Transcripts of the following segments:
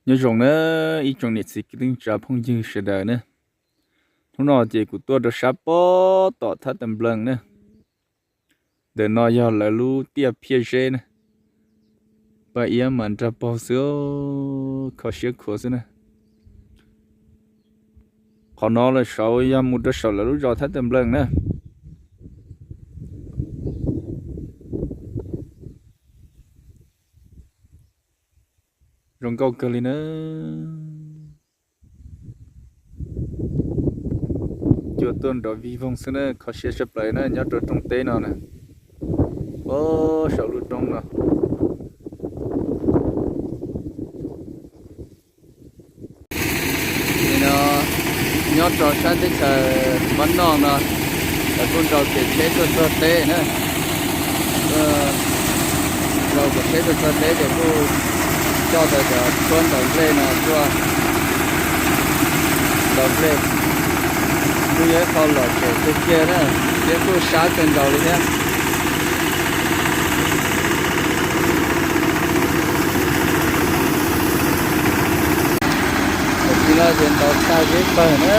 Nyob zoo na ib tsoom niam txiv kwv tij neej tsa phooj ywg sawv daws na. Hnub no ces kuv tuaj rau sab pob tom thab Tawm Nplees na. Ntawm no yog lawv lub tiaj phiaj zeb na. Paj iab mas nrag paug xwb, kho siab khuav xwb na. Qhov no lawm saud yog mus rau saum lawv lub zos thab Tawm Nplees na. Zoo nkauj kawg li na. Cua tuaj nrov vig voog xwb na, kho siab tshaj plaws na nyob rau rooj teb no na. Puag saum lub roob no. Nim no nyob rau sab teb chaws Npab Noj no, lawv kuj nrau kev tsheb tuaj txog teb na. Nrau kev tsheb tuaj txog teb ces kuj coj tau cov tshuab ntaus nplej no tuaj ntaus nplej. Kuj yog ib qho lom zem tiag tiag na, thiab kuj sab kawg nkaus li thiab. Tam sim no ces ntaus tag zeb pawg na.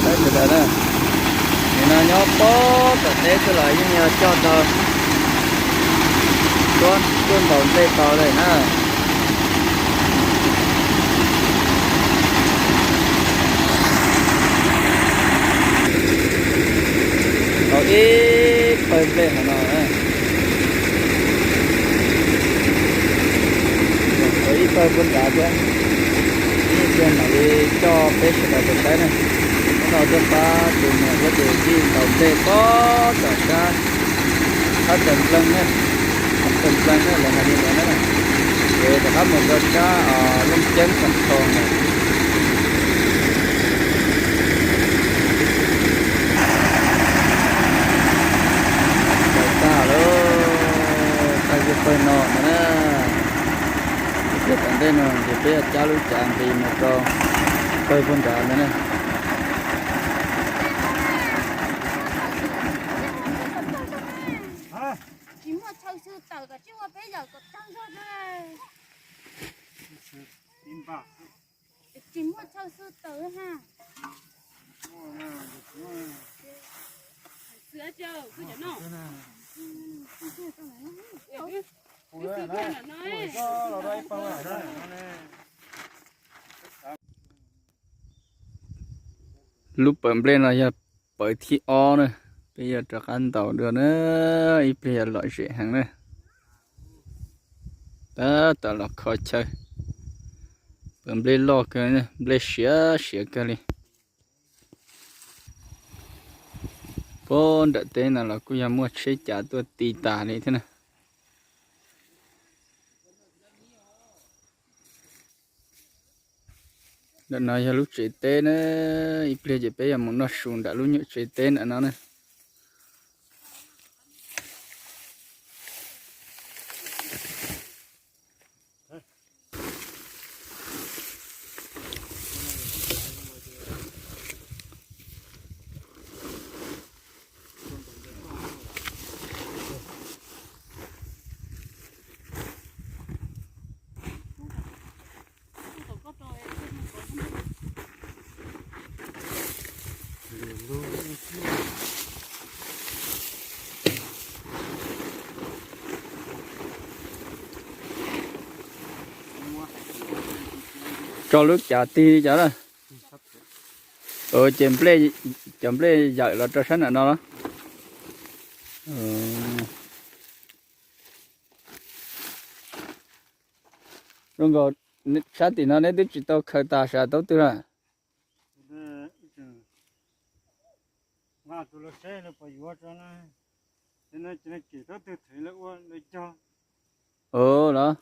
Saib sawv daws na, nim no nyob pob tom teb xwb los yeej yog coj tau tshuab tuaj ntaus nplej tau lawm na. Tau ib pawg nplej hauv no na. Tau ib pawg puag nrad thiab. Ib pliag mam li coj peb sawv daws tuaj saib na. Hnub no tuaj pab tus niam huab tus txiv ntaus nplej pob tom sab thab Tawm Nplees na. Thab Tawm Nplees na, lawv hais li ntawd na. Ces rov qab mus rau sab Looj Ceeb Xam Thoo na. Ntaus tag lawm, tag zeb pawg no ntag na. Ib pliag tom ntej no ces peb yuav cab lub cav nqis mus rau pawg puag nrad ntag na. Tsis muaj chaw xwb tawm kom tsis ua peb yawm kom tag zog. Tsis muaj chaw xwb tawm ha. Lub pawg nplej no yog pawg thib ob na, peb yuav rov qab ntaus dua na, ib pliag yuav lom zem heev na. Tab tom los kho chaw, pawg nplej loj kawg, nplej siav siav kawg li. Puag nram teb no los kuj yog muaj tsheb cav tuaj ti tas li thiab na. Nram no yog lub tsev teb na, ib pliag ces peb yuav mus noj su nram lub nyuam tsev teb nram no na. Tso lub cav tig li cas na. Ces nplej, cov nplej yawm los rau sab nram no los. Zoo nkaus sab tim no neb twb tsis tau khaws tas sav taub twg na. Ua los?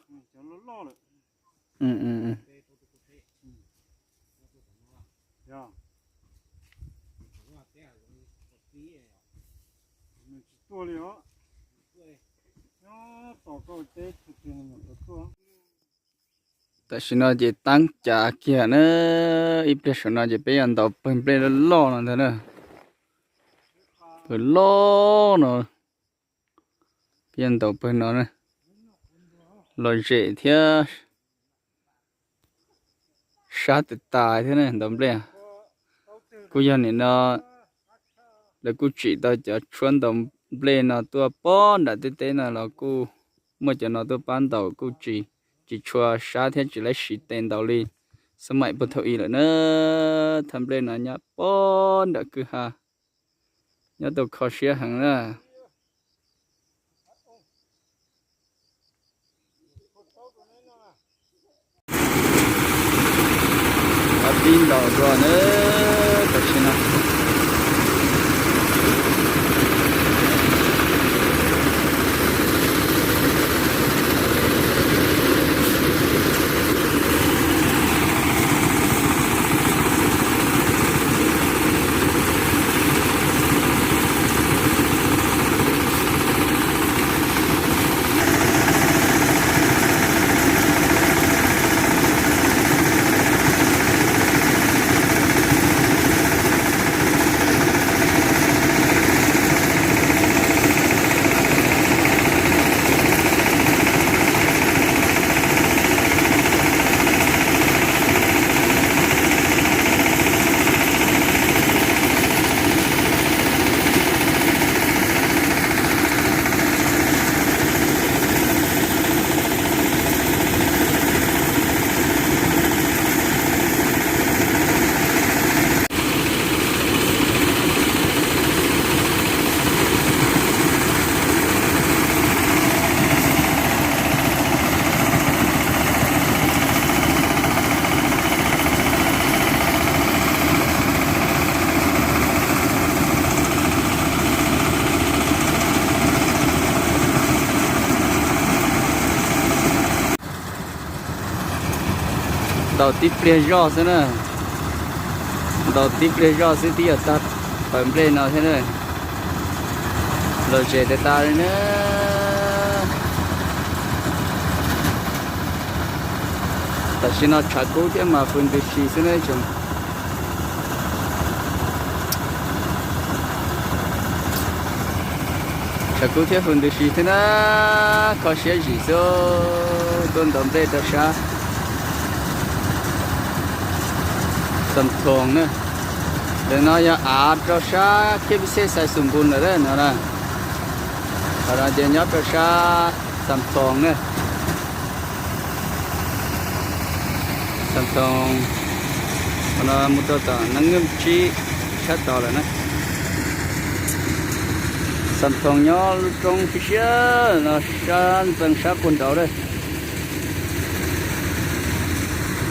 Tam sim no ces taab cav kiag na, ib pliag saum no ces peb yuav ntaus pawg nplej loj loj no ntag na. Pawg loj no, peb yuav ntaus pawg no na. Lom zem thiab sab tas tas thiab na, ntaus nplej. Kuj yog nim no lawv kuj tsim tau cov tshuab ntaus nplej no tuaj pob nram teb teb no los kuj muaj cov no tuaj pab ntaus kuj tsis, tsis tshua sab thiab tsis laib siv tes ntaus li xab maim puag thaum ub lawm na. Thaj nplej no nyob pob nram kwj ha, nyob tau kho siab heev na. Pib ntaus dua na, tam sim no. Ntaus tib pliag zoj xwb na. Ntaus tib pliag zoj xwb twb yuav tag pawg nplej no thiab na. Lom zem tas tas li na. Tam sim no tshav kub thiab mas hws ntws si xwb na tsoom. Tshav kub thiab hws ntws si thiab na, kho siab zim xwb, tuaj ntaus nplej rau sab Xam Thoos na. Ntawm no yog av rau sab Khiab Pib Xej Xais Xum Npus lawm no na. Qhov no ces nyob rau sab Xam Thoos na. Xam Thoos, qhov no mus rau tom Neeb Nyob Tsib sab tod lawm na. Xam Thoos nyob lub roob siab siab no sab ntxees sab puag nraud lawm.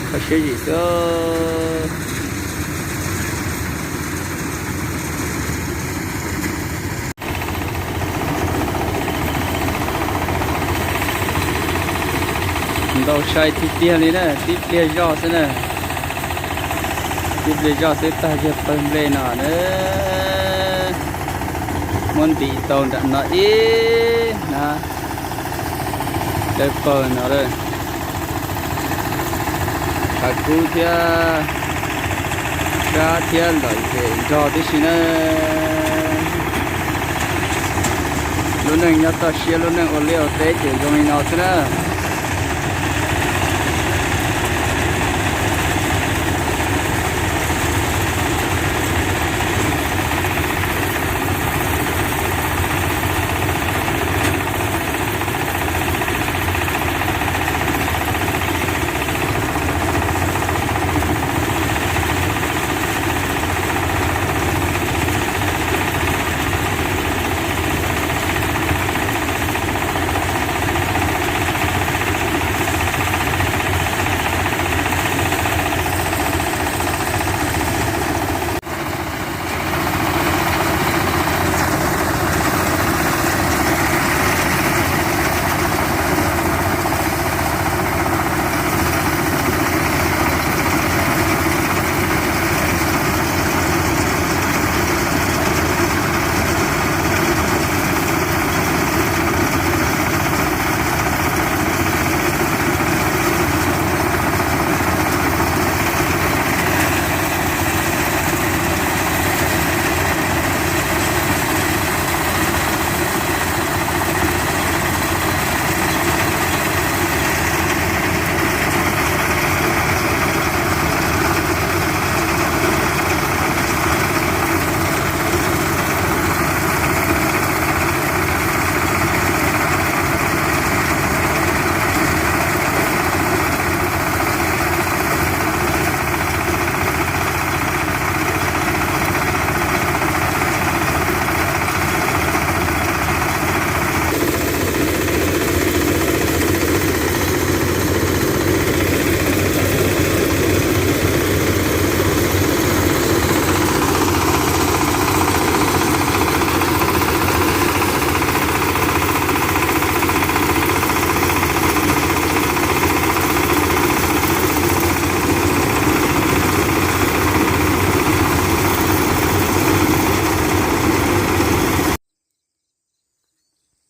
Kho siab zim xwb. Ntaus sai tiag tiag li na, tib pliag zoj xwb na. Tib pliag zoj xwb tag kiag pawg nplej no na. Muab ntim tau nram no ib hnab dawb paug no lawm. Tshav kub thiab sab thiab lom zem nrog tib si na. Lub neej nyob toj siab, lub neej ua liaj ua teb ces zoo li no xwb na.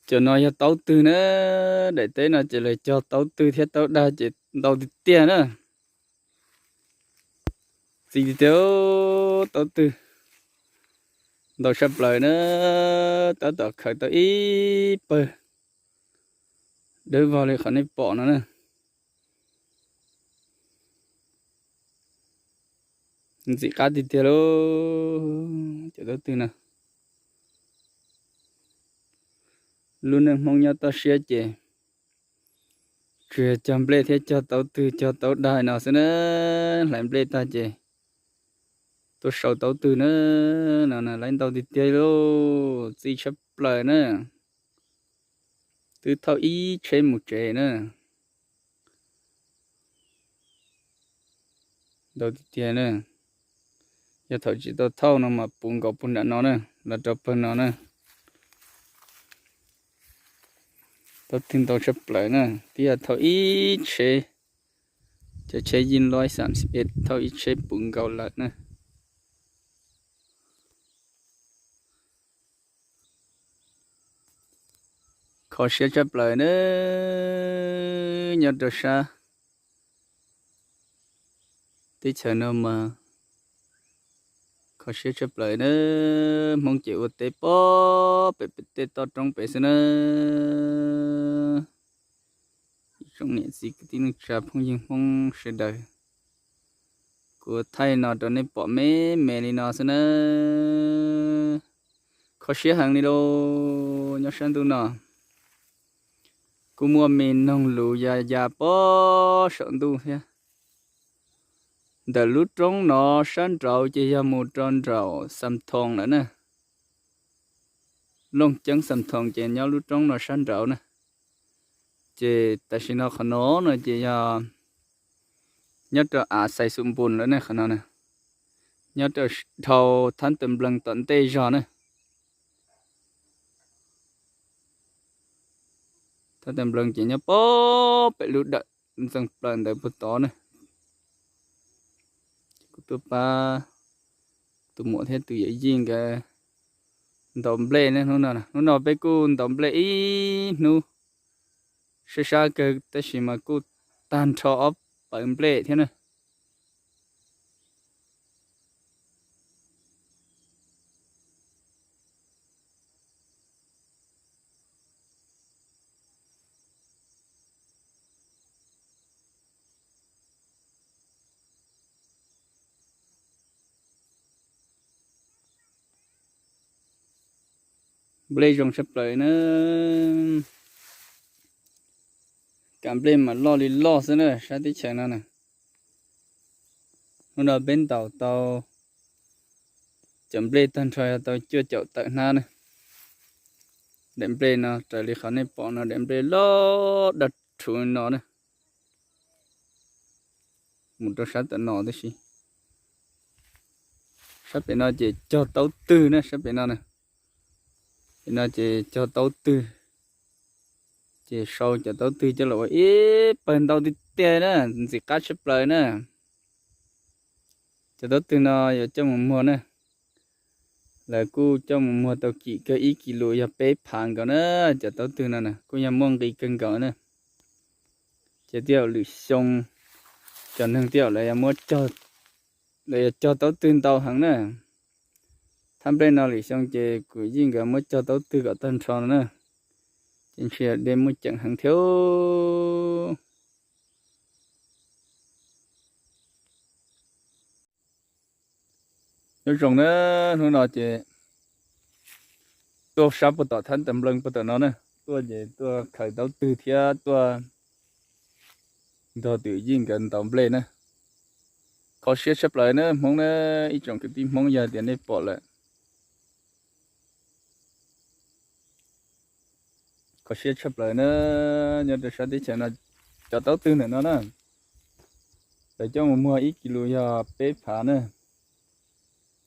Cov no yog taub twg na, daim teb no ces lawv cog taub twg thiab taub dag ces ntau tiag tiag na. Txi tiag tiag, taub twg ntau tshaj plaws na, tab tom khaws tau ib pawg dawb vog li qhov nej pom no na. Ntxim qab tiag tiag lauj, cov taub twg no. Lub neej Hmoob nyob toj siab ces tsuas yog cog nplej thiab cog taub twg cog taub dag no xwb na. Hlais nplej tag ces tuaj sau taub twg na. No na, lawv ntau tiag tiag lauj, txi tshaj plaws na. Twb thauj ib tsheb mus tsev na. Ntau tiag tiag na. Yog thaum tsis tau thauj no mas puv nkaus puag nram no na, los rau pawg no na. Taub twg ntau tshaj plaws na, twb yog thauj ib tsheb, cov tsheb yij loib xam xib peb thauj ib tsheb puv nkaus lawm na. Kho siab tshaj plaws na, nyob rau sab teb chaws no mas kho siab tshaj plaws na. Hmoob ces ua teb pob pem pem tej toj roob pem xwb na. Ib tsoom niam txiv kwv tij neej tsa phooj ywg Hmoob sawv daws, kuv thaij no rau nej pom me me li no xwb na. Kho siab heev li lauj, nyob sab ntuj no kuj muaj me noog lus ya ya pob saum ntuj thiab. Ntawm lub roob no sab nraud ces yog mus rau nraum Xam Thoos lawm na. Looj Ceeb Xam Thoos ces nyob lub roob no sab nraud na. Ces tam sim no qhov no no ces yog nyob rau av Xais Xum Npus lawm ne, qhov no na, nyob rau dhau Thab Tawm Nplees tom ntej zog na. Thab Tawm Nplees ces nyob pob pem lub dawm ntxees plaws ntawd puag tod na. Kuv tuaj pab tus muam thiab tus yawm yij nkawd ntaus nplej ne hnub no. Hnub no peb kuj ntaus nplej ib hnub, sab sab kawg tab sis mas kuj tag nrho ob pawv nplej thiab na. Nplej zoo tshaj plaws na. Kam nplej mas loj li loj xwb na sab teb chaws no na. Hnub no peb ntaus tau cov nplej tag nrho yog tau cuaj caum tawm hnab na. Daim nplej no raws li qhov nej pom no daim nplej loj daj rhuv no na. Mus rau sab tom no tib si. Sab pem no ces cog taub twg na, sab pem no na. Pem no ces cog taub twg, ces sau cov taub twg coj los ua ib pawg ntau tiag tiag na, ntxim qab tshaj plaws na. Cov taub twg no yuav coj mus muag na. Lawv kuj coj mus muag tau kim kawg, ib kis lus yog peb phav nkaus na. Cov taub twg no na kuj yog muaj nqi kawg nkaus na. Ces tej zaum lwm xyoo cov neeg tej zaum lawv yuav cog taub twg ntau heev na. Thaj nplej no lwm xyoo ces kuv yeej nkawd muab cog taub twg kom tag nrho no na. Ces ntshe dej muaj ceem heev thiab. Nyob zoo na, hnub no ces tuaj sab puag tom Thab Tawm Nplees puag tom no na, tuaj ces tuaj khaws taub twg thiab tuaj nrog tus yeej nkawd ntaus nplej na. Kho siab tshaj plaws na Hmoob na, ib tsoom kwv tij Hmoob yog tias nej pom lawm. Kho siab tshaj plaws na, nyob rau sab teb chaws no cov taub twg ntawm no na, lawv coj mus muag ib kis lus yog peb phav na.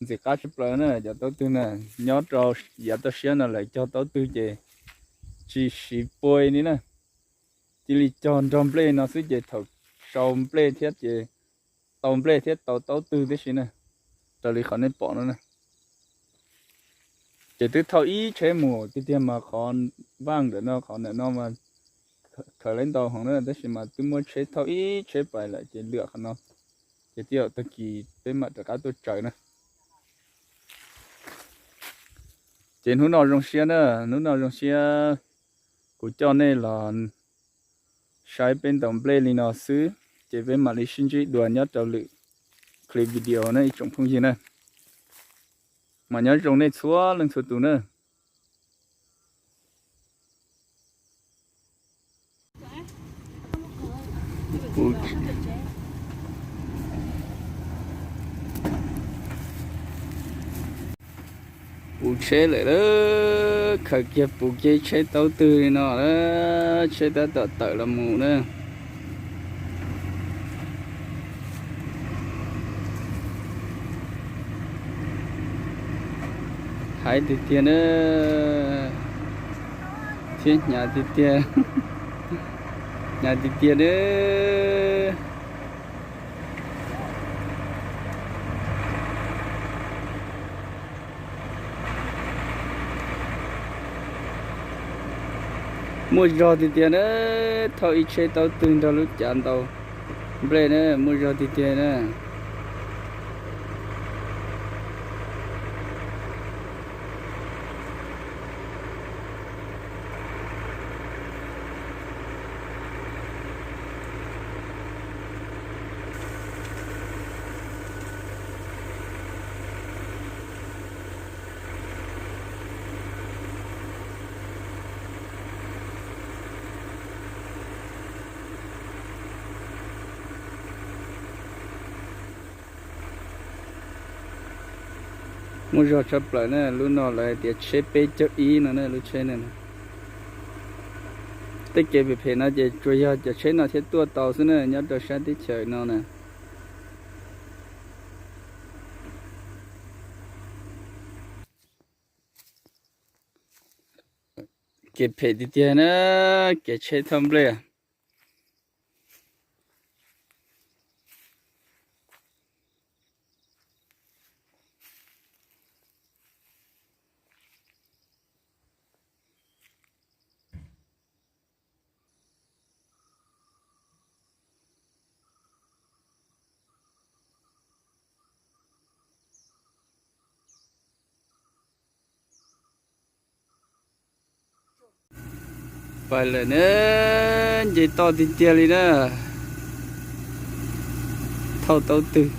Ntxim qab tshaj plaws na cov taub twg na, nyob rau yav toj siab no lawv cog taub twg ces tsis siv pua li na. Cia li cog nrog nplej no xwb ces thaum sau nplej thiab ces tau nplej thiab tau taub twg tib si na, raws li qhov nej pom no na. Ces twb thauj ib tsheb mus tiag tiag mas qhov vaj ntawm no, qhov ntawm no mas khaws lawv ntau heev na, tab sis mas twb muab tsheb thauj ib tsheb pais lawm ces lwam qhov no, ces twb yog tag kis peb mam rov qab tuaj tsaws na. Ces hnub no zoo siab na, hnub no zoo siab kuv coj nej los saib peb ntaus nplej li no xwb, ces peb mam li sib ntsib dua nyob rau lwm clip video na ib tsoom phooj ywg na. Mas nyob zoo nej txhua leej txhua tus na. Puv tsheb lawm, khaws kiag puv kiag tsheb taub twg li no, tsheb tab tom tawm los mus na. Hais tiag tiag na, thiab hnyav tiag tiag, hnyav tiag tiag na. Muaj zog tiag tiag na, thauj ib tsheb taub twg nrog lub cav ntaus nplej na, muaj zog tiag tiag na. Muaj zog tshaj plaws na, lub no lawv hais tias tsheb peb caug ib no na, lub tsheb no. Tej kev phem phem no ces tsuas yog cov tsheb no thiaj tuaj tau xwb na, nyob rau sab teb chaws no na. Kev phem tiag tiag na, kev tsheb thauj nplej. Pais lawm na, nce toj tiag tiag li na. Thauj taub twg.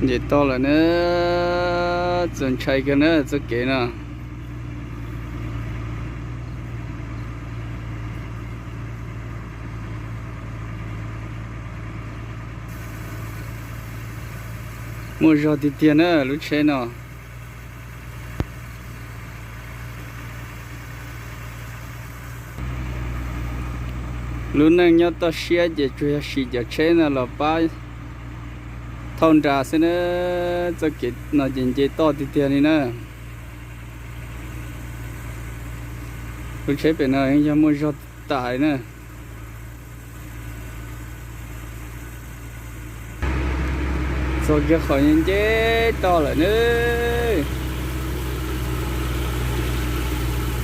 Nce toj lawm na, txaus ntshai kawg na txoj kev no. Muaj zog tiag tiag na lub tsheb no. Lub neej nyob toj siab ces tsuas yog siv cov tsheb no los pab thauj nra xwb na. Txoj kev no ces nce toj tiag tiag li na. Lub tsheb pem no yog muaj zog tas li na. Txog kiag qhov nce toj lawm na.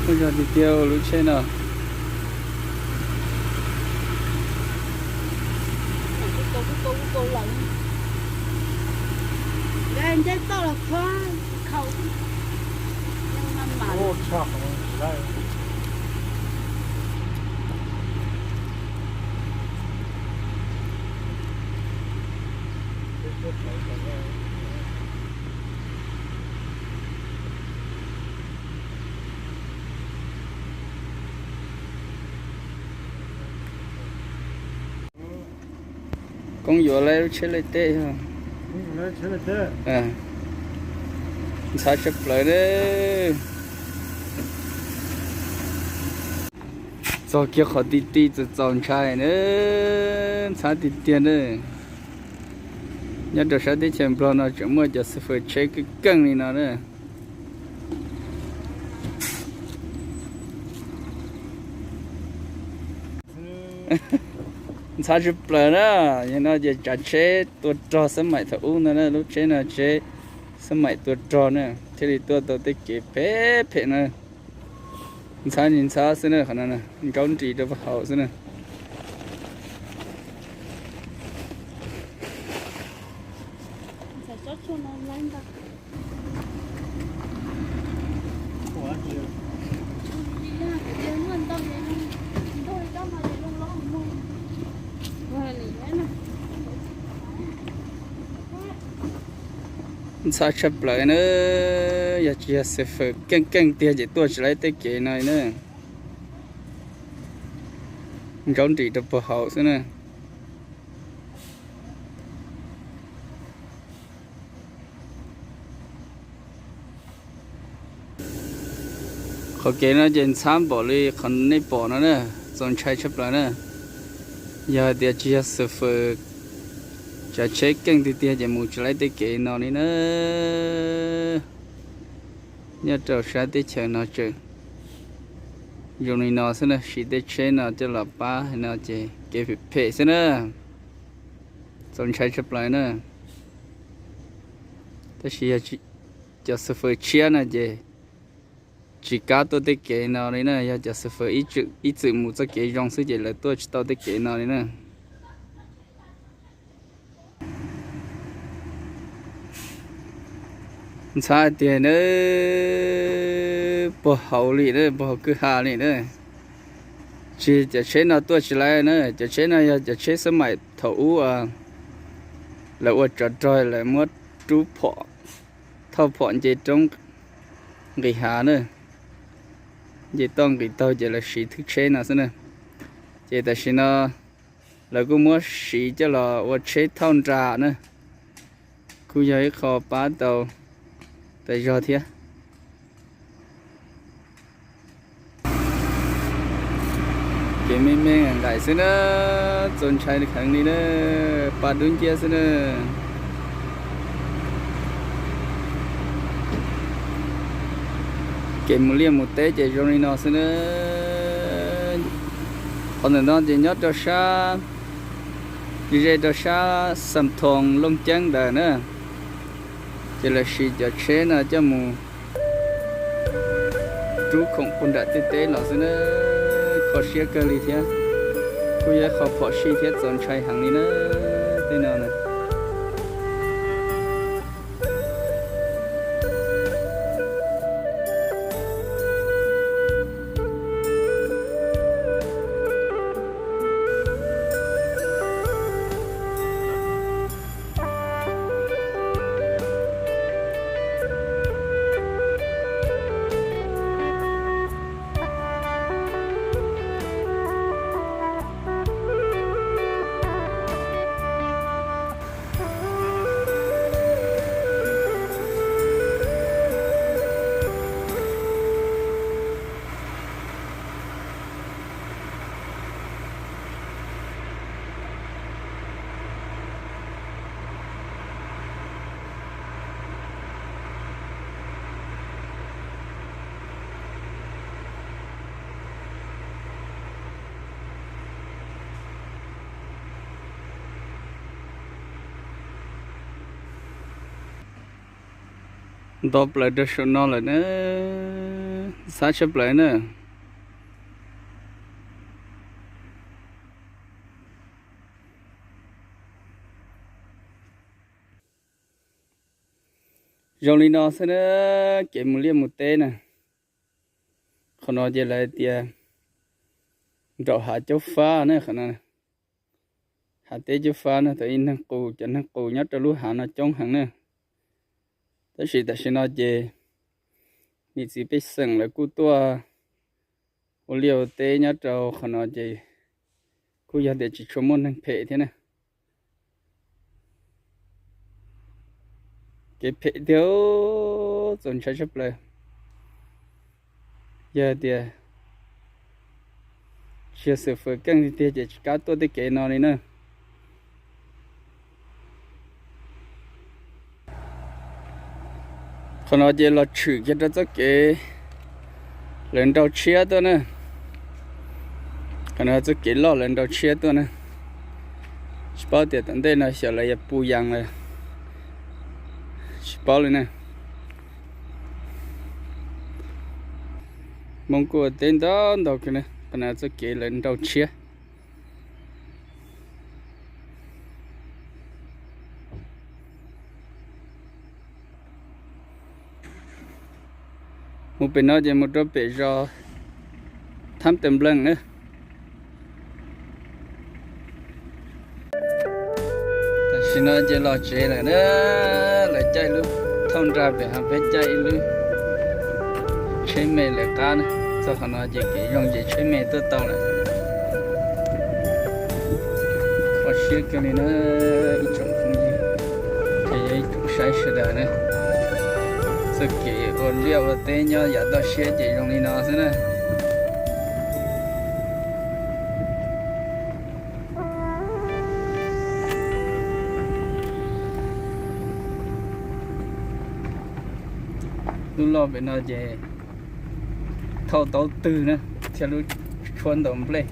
Muaj zog tiag tiag lub tsheb no. Koob yuav lawv lub tsheb lej teb yog ntxhab tshaj plaws li. Txog kiag qhov ti ti txaus txaus ntshai na, ntxhab tiag tiag na. Nyob rau sab teb chaws Nplog no tseem muaj cov xib fwb tsheb keej keej li no na. Ntxhab tshaj plaws na, yog no ces tsav tsheb tua rog xab maim thaum ub no na, lub tsheb no tsheb xab maim tua rog na, thiaj li tuaj tau tej kev phem phem na. Ntxhab ntxhab xwb na, qhov no nkaub nris rau puag hauv xwb na. Ntxhab tshaj plaws na, yog tsis yog xwm fwm keej keej tiag ces tuaj tsis laib tej kev no na. Nkaub nris rau puag hauv xwb na. Qhov kev no ces ntxhab npaum li qhov nej pom no na, txaus ntshai tshaj plaws na. Yog hais tias tsis yog xwm fwm tsav tsheb keej tiag tiag ces mus tsis laib tej kev no li na. Nyob rau sab teb chaws no tseem zoo li no xwb na, siv tej tsheb no coj los pab no ces kev phem phem xwb na. Txaus ntshai tshaj plaws na. Tab sis yog cov xwm fwm tshiab no ces tsis kam tuaj tej kev no li na, yog cov xwm fwm ib txwm mus txoj kev zoo xwb ces lawv tuaj tsis tau tej kev no li na. Ntxhab tiag na, puag hauv li na, puag hauv kwj ha li na. Tsis, cov tsheb no tuaj tsis laib na, cov tsheb no yog cov tsheb xab maim thaum ub lawv ua tsov rog lawv muab rub phom, thauj phom nce roob nqis hav na, nce toj nqis taug ces lawv siv thwj tsheb no xwb na. Ces tam sim no lawv kuj muab siv coj los ua tsheb thauj nra na, kuj yog ib qho pab tau tas zog thiab. Kev me me nqaim xwb na, txaus ntshai heev li na, pa dub nciab xwb na. Kev mus liaj mus teb ces zoo li no xwb na. Qhov ntawm no ces nyob rau sab, ze rau sab Xam Thoos Looj Ceeb ntawd na, ces lawv siv cov tsheb no coj mus rub khoom puag nram tej teb los xwb na. Kho siab kawg li thiab, kuj yog qhov phom sij thiab txaus ntshai heev li na, tej no na. Nto plaws rau saum no lawm na, ntxhab tshaj plaws na. Zoo li no xwb na, kev mus liaj mus teb na. Qhov no ces lawv tias nraum hav caub fab na, qhov no hav teb caub fab na, tau ib neeg qus, cov neeg qus nyob rau lub hav no coob heev na. Tab sis tam sim no ces niam txiv pej xeem lawv kuj tuaj ua liaj ua teb nyob rau qhov no ces kuj yog tias tsis tshua muaj neeg phem thiab na. Kev phem thiab txaus ntshai tshaj plaws. Yog tias tsis yog xwm fwm keej tiag tiag ces tsis kam tuaj tej kev no li na. Qhov no ces los tshwm kiag rau txoj kev lawv nrau tshiab tuaj na. Qhov no txoj kev loj lawv nrau tshiab tuaj na. Tsis paub tias tom ntej no xyov lawv yuav pu yas los tsis paub li na. Hmoob kuj ua teb ntau ntau kawg na, qhov no txoj kev lawv nrau tshiab. Mus pem no ces mus rau pem zos Thab Teem Nplees na. Tam sim no ces los tsev lawm na, lawv caij lub thauj nra pem, ho peb caij ib lub tsheb me lawv qab na. Txog qhov no ces kev zoo ces tsheb me tuaj tau lawm. Kho siab kawg li na, ib tsoom phooj ywg, ces yog ib tsoom saib sawv daws na. Txoj kev ua liaj ua teb nyob yav toj siab ces zoo li no xwb na. Lub loj pem no ces thauj taub twg na, thiab lub tshuab ntaus nplej.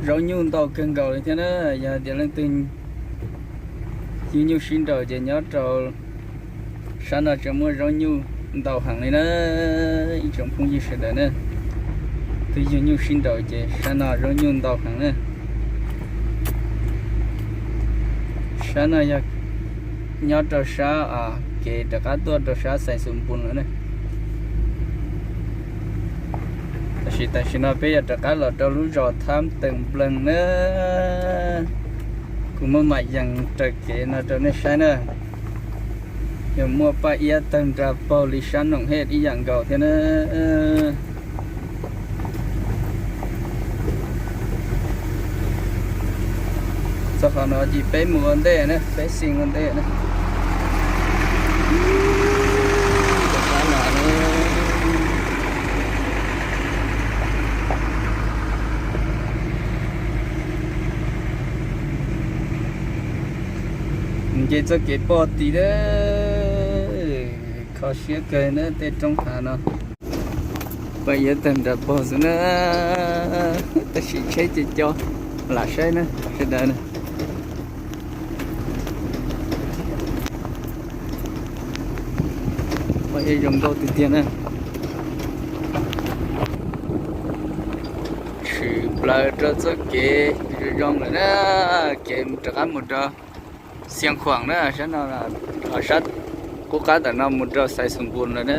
Zaub nyuj ntau kawg nkaus li thiab na, yog tias leej twg yug nyuj sib nraus ces nyob rau sab no tseem muaj zaub nyuj ntau heev li na, ib tsoom phooj ywg sawv daws na. Twb yug nyuj sib nraus ces sab no zaub nyuj ntau heev na. Sab no yog nyob rau sab kev rov qab tuaj rau sab Xais Xus Npus lawm na. Tab sis tam sim no peb yuav rov qab los rau lub zos Thab Teem Nplees na. Kuv muab mam yees raws kev no rau nej saib na. Yog muaj paj iab tawg nra paug li sab Noom Hej ib yam nkaus thiab na. Txog qhov no ces peb mus ua ntej na, peb xees ua ntej na. Nce txoj kev poj tim na, kho siab kawg na tej roob hav no. Paj iab tawg nra paug xwb na, tab sis tsheb ces co lam saib na sawv daws na. Paj iab zoo nkauj tiag tiag na. Tshwm plaws rau txoj kev zoo zoo lawm na, kev rov qab mus rau Xiav Khuam na, sab no, sab qub qab ntawm no mus rau Xais Xus Npus lawm na.